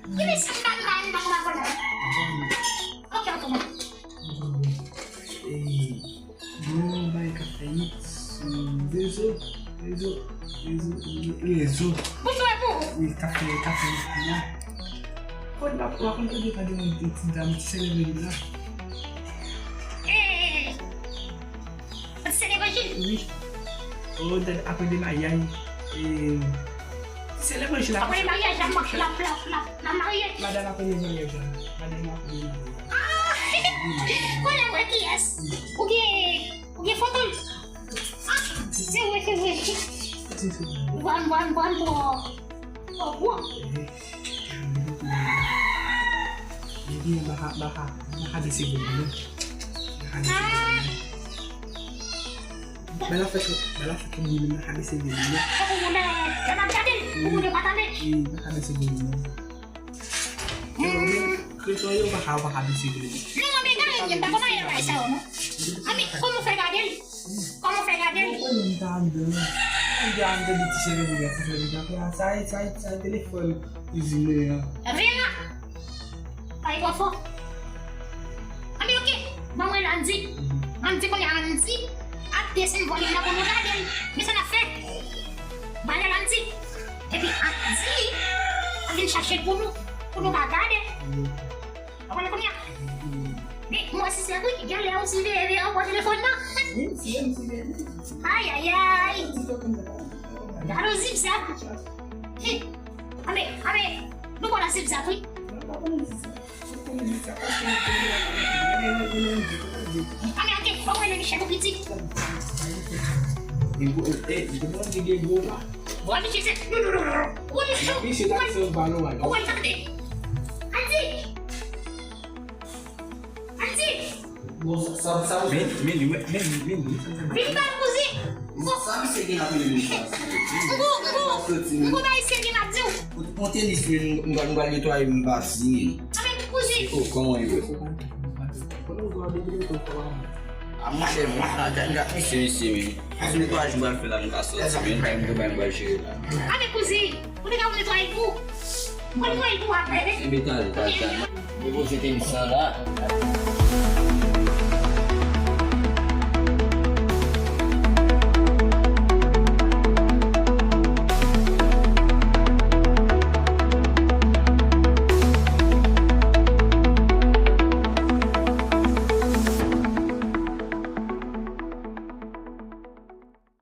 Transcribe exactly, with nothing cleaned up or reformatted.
Ki mesaj m pa, m pa, m pa konn aprann? Ok, ok, bon. Ey, gen yon bagay k ap fè hit sou rezo, rezo, rezo, rezo. Bouch ou pou ou. Wi, k ap fè, k ap fè hit la. Fò n ap, w ap konn tande pa gen yon ti dam, ti selebriti la. Ey! Ti sè levanjil? Wi. Oh, dad, apre de maryaj. E, ti sè levanjil la. Apre de maryaj, la, la, la, la, la marye. Madanm apre de maryaj la. Madanm apre de maryaj la. Ah! Mwen la wè kiyès. Ou gen, ou gen foto l. Ah, se vre, se vre. Se vre. Mwen, mwen, mwen, mwen. Oh, bon. Ebyen, baka, baka, baka bese volume nan. Baka bese volume nan. Bèl afè, bèl afè pou volume nan, baka bese volume nan. Ou moun nan, lè m ap gade l, ou moun yo pa tande. Wi, baka bese volume nan. Kreton yo baka, baka bese volume nan. Non, non, men gade l, m pa konn anyen nan bagay sa yo, non. Ami, kòman w fè gade l? Kòman w fè gade l? Mwen, mwen, m ta anndan. M te anndan de ti sèvèt, ti sèvèt. Sa e, sa e, sa e telefòn kouzin mwen an. Vera! Pale twò fò. Anben, ok. Ban mwen Landy. Andy, kounye a Andy ap desann vòlè nan pou nou gade l. Men sa n ap fè. Ban l Landy. Epi Andy ap vin chache l pou nou, pou nou ka gade. Ou konnen kounye a? Men, mwen si se wi, genlè ou siveye ankò telefòn nan. Wi, m siveye, m siveye. Ayayay. Gade w zipzap. Hi. Anben, anben, nou pran zipzap, wi. Anben, ok, fò mwen rele Michel pou piti. Bon, Michel, se, non, non, non, non, non. Ou wè, ou wè, ou wè, tande. Andy! Andy! Bon, sa, sa, sa, men, men, men, men, men, men. Vin ba m kouzen. Bon, sa, misye gen apre li, sa. M gon, m gon, m gon bagay serye m ap di w. Pou, pou tenis, men, m, m, m pral netwaye, m pa fini. Anben, kouzen. Oh, kòman yo? A, monchè, mwen la, gad, gad, misye, misye, men. Sou netwayaj m pral fè la, m ka sòti, men, kay m, kay m pral jere la. Anben, kouzen, ou te ka netwaye l pou ou. Mwen netwaye l pou w apre, wi. Enben, talè, talè, talè. Depoze tenis lan la.